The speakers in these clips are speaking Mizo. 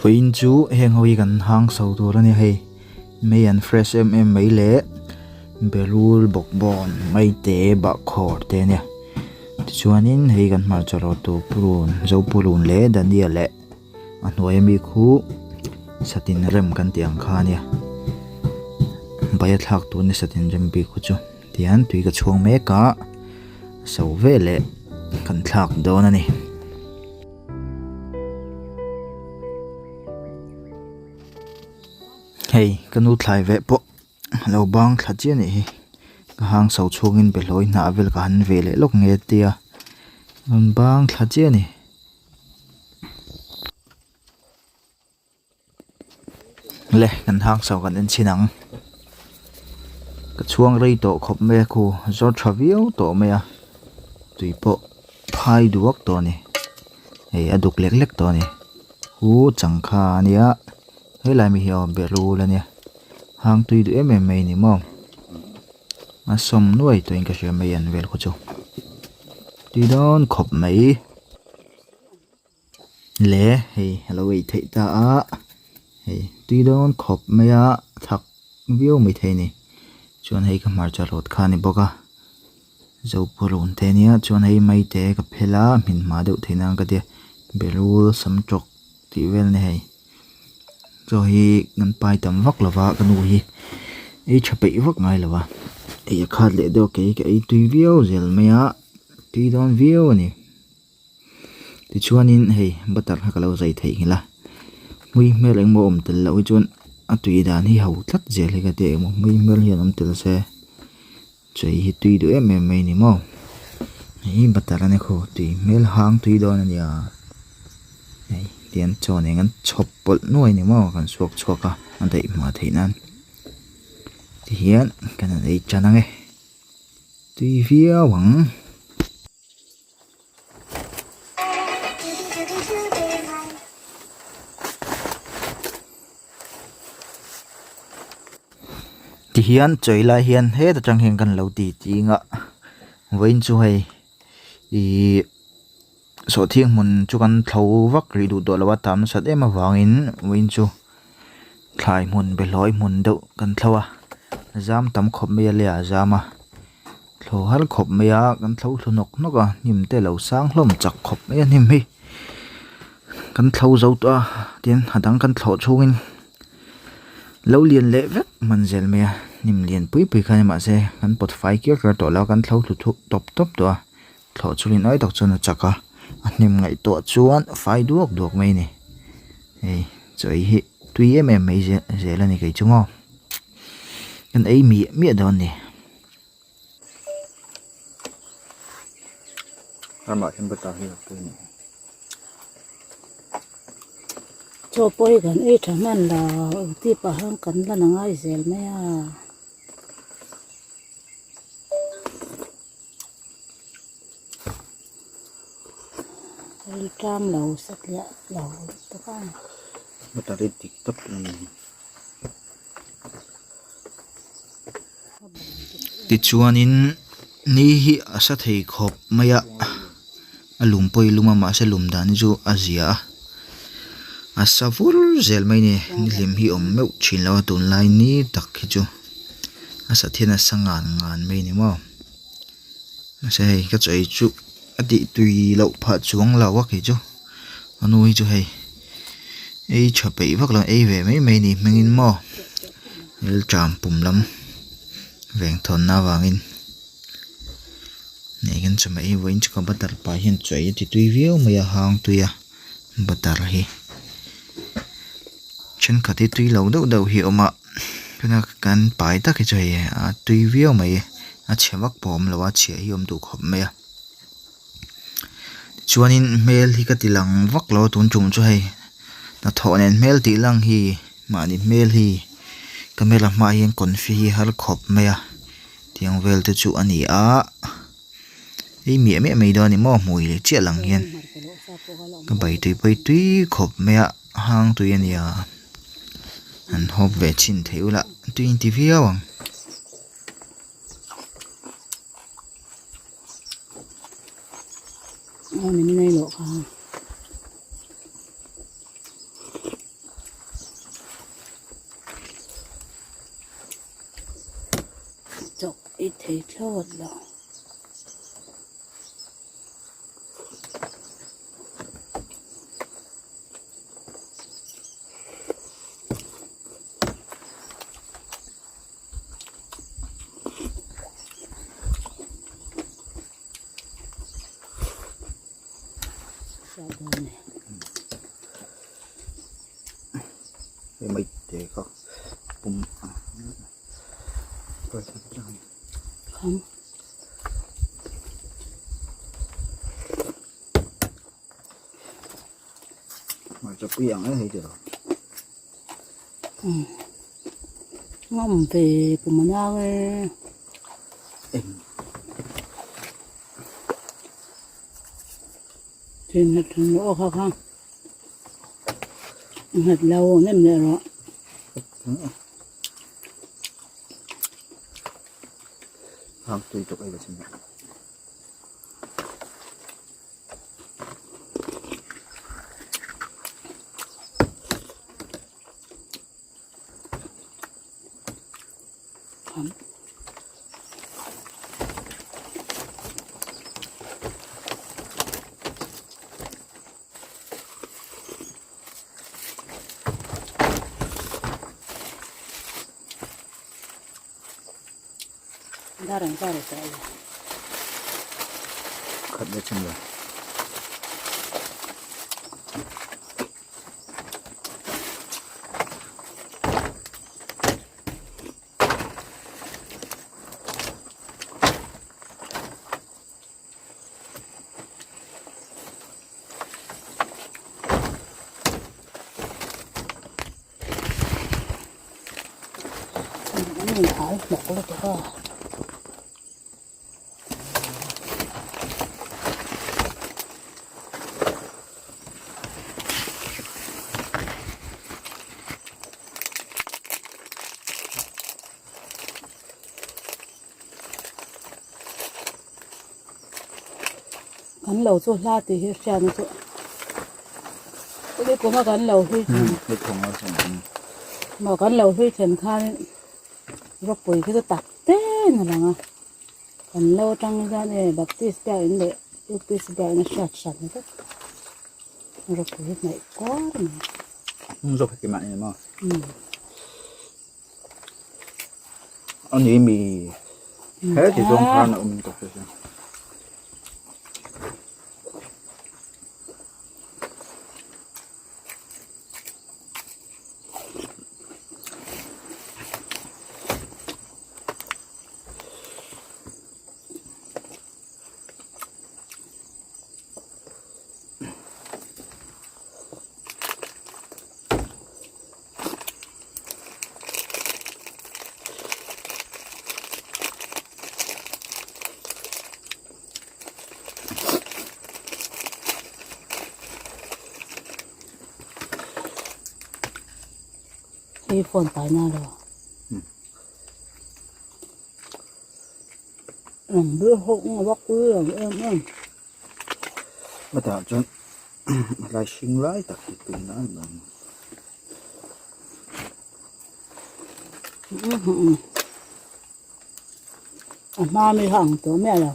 Vawiin chu heng ho hi kan hang so tur a ni hei mei an fresh em em mai leh berul bawkbawn mai te bahkhawr te a nia tichuanin hei kan hmarcha rawt tur purun zo purun leh dania leh a hnuai ami khu satin rem kan tih ang kha a nia bai a thlak tur a ni satin rem bik khu chu tihian tui ka chhuang mek a so veleh kan thlak dawn a ni. Hei ka nu thlai veh pawh a lo bang thla chiah a nih hi ka hang so chhungin behlawi hnah vel ka han ve leh lawk nge tia rawn bang thla chiah a ni. Le kan hang so kan en chhin ang ka chhuang rei tawh khawp mai a khu zawr tha viau tawh mai a tui pawh phai duak tawh a ni hei a duk lek lek tawh a ni khu changkha a nia helai mi hi aw berul a nia hang tui duh em em mai a ni maw a sawm nuai tawhin ka hria mai an vel khaw chu tui dawn khawp mai. Le hei a lo ei theih ta a hei tui dawn khawp mai a thak viau mai thei a ni chuan hei ka hmarcha rawt kha a ni bawk a zopurun te ania chuan hei maite ka phel a hmin hma deuh theih nan ka tia berul sam tawk tih vel a ni hei chaw hi kan pai tam vak lo va ka nu hi ei tha peih vak ngai lo va ei a khat leh deuh a kei ka ei tui viau zel mai a tui dawn viau a ni. Tichuanin hei butter kha ka lo zai theih nghilh a hmui hmel engmaw awm tel loh hi chuan a tui dan hi ho tlat zel hi ka ti engmaw hmui hmel hian awm tel se chei hi tui duh em em mai a ni maw hei butter a ni khaw tui hmel hang tui dawn a nia hei tihian chaw nen an chhawp pawlh nuai a ni maw kan suak chhuak a a daih hma theih nan tihian kan han ei tan ang e tui viau ang. Tihian chawi lai hian heta tang hian kan lo ti ching a vawiin chu hei ihh sawhthing hmun chu kan thlo vak rih duh tawh lo a tam nasat em avangin vawiin chu thlai hmun behlawi hmun deuh kan thlo a zam tam khawp mai a leiah a zam a. Thlo har khawp mai a kan thlo thlu nawk nawk a hnim te lo sang hlawm chak khawp mai a hnim hi kan thlo zo tawh a tin a dang kan thlawh chhungin lo lian leh vek hman zel mai a hnim lian pui pui kha ni mahse kan pawt fai kiar kiar tawh lo a kan thlo thlu thup tawp tawp tawh a thlawh chungin ai tak chuan a chak a a hnim ngaihtuah chuan fai duak duak mai a ni hei chaw ei hi tui em em mai zel a ni kei chu maw kan ei miah miah dawn a ni. Ramah hian butter hi a pui a ni. Chaw pawh hi kan ei tha hman lo tih pah hian kan la na ngai zel mai a. Rilṭam lo satliah lo tak a. Butter hi dik tak a ni. Tichuanin ni hi a sa thei khawp mai a a lum pawh hi lum a mahse lum dan hi chu a zia a a sa vur zel mai a ni nihlim hi awm meuh thin lo a tunlai ni tak hi chu a sat hian a sa ngan ngan mai a ni maw mahse hei ka chaw ei chu a tih tui loh phah chuang lo a kei chu a nu hi chu hei ei tha peih vak lo ei ve mai mai a ni hmingin maw rilṭam pum lam veng thawnna avangin hei kan chawhmeh hi vawiin chu ka butter pa hian chaw ei a ti tui viau mai a hang tui a butter hi thenkhat hi tui lo deuh deuh hi a awm a tuna kan pai tak hi chu hei a tui viau mai a chhe vak pawh a awm lo a chhia hi a awm duh khawp mai a. Chuanin hmel hi ka ti lang vak lo a tun tum chu hei hnathawh nen hmel tih lang hi mahni hmel hi camera hmaah hian confi hi har khawp mai a tiang vel te chu a ni a ei miah miah mai dawn a ni maw hmui leh chiah lang hian ka bai tui pawh hi tui khawp mai a hang tui a nia han hawp ve chhin theih ula tui in ti viau ang. thei thlawt lo. Hei mai te kha pum a Kham. Hmarcha pui ang e hei tiraw. Ngam ve kum a nang e. Eng. Thin nghet thin lo kha kha. Nghet lo nem leh rawh. Hang tui tuk ei va chin. Dar ang zar tawh lo. Khat leh chin lo. An inhal hnawk lutuk a. Kan lo chu hla tih hi hriatna chu kum a kan lo hlui then maw kan lo hlui then khan ropui khi chu tak ten a lang a kan lo atang hian e baptist biakinn leh upc biakinn a hriat hran vek ropui hi hnaih kuar mai. Ani mi he ti zawng khan a awm in ka hria chuan. Hei phone pai na lo. Ang bul ho nga bak ui ang em em. Hetah chuan helai hring lai tak hi tui nan a awm. A hma mi kha ang tawh miah lo.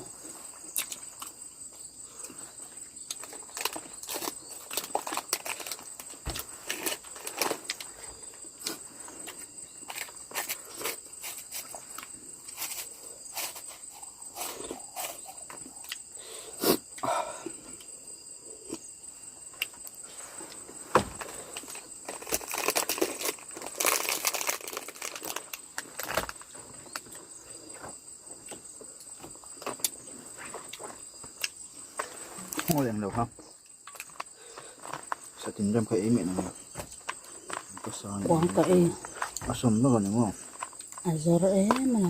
Ngaw lem lo ha satin rem kha ei miah lo ka sa ni Kuang ka ei a sawm nawk a ni maw a zawr em a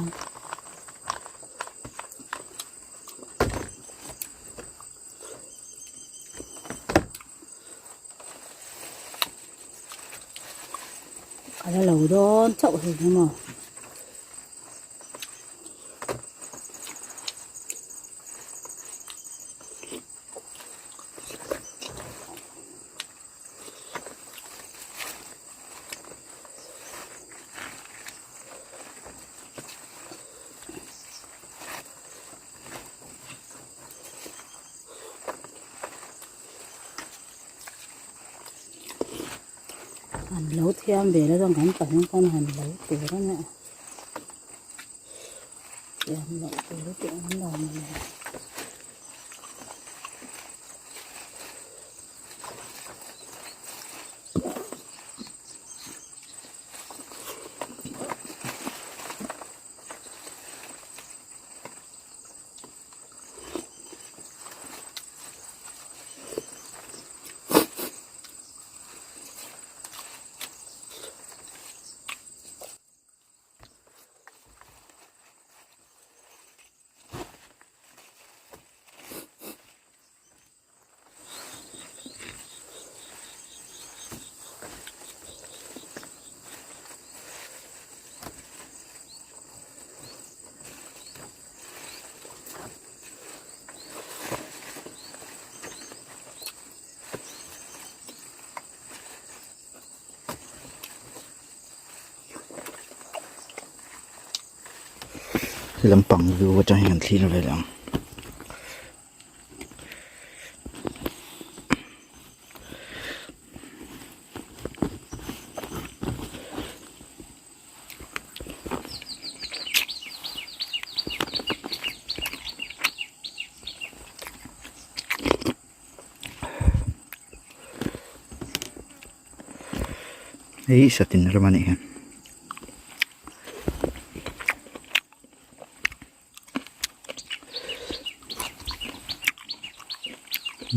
A la lo dawn chauh hi ni maw. Han lo thiam ve la chuan kan pahnih khan han lo tur a nia. Thiam loh tur tih awm lo a ni. Lampang view atang hian kan thlir vel ang. Hei satin ram a nih hi.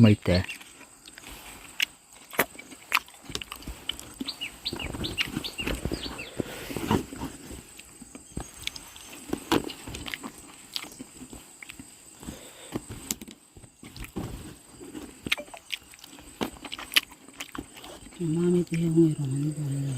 Maite. Mami te hian nge rawn an bawl le.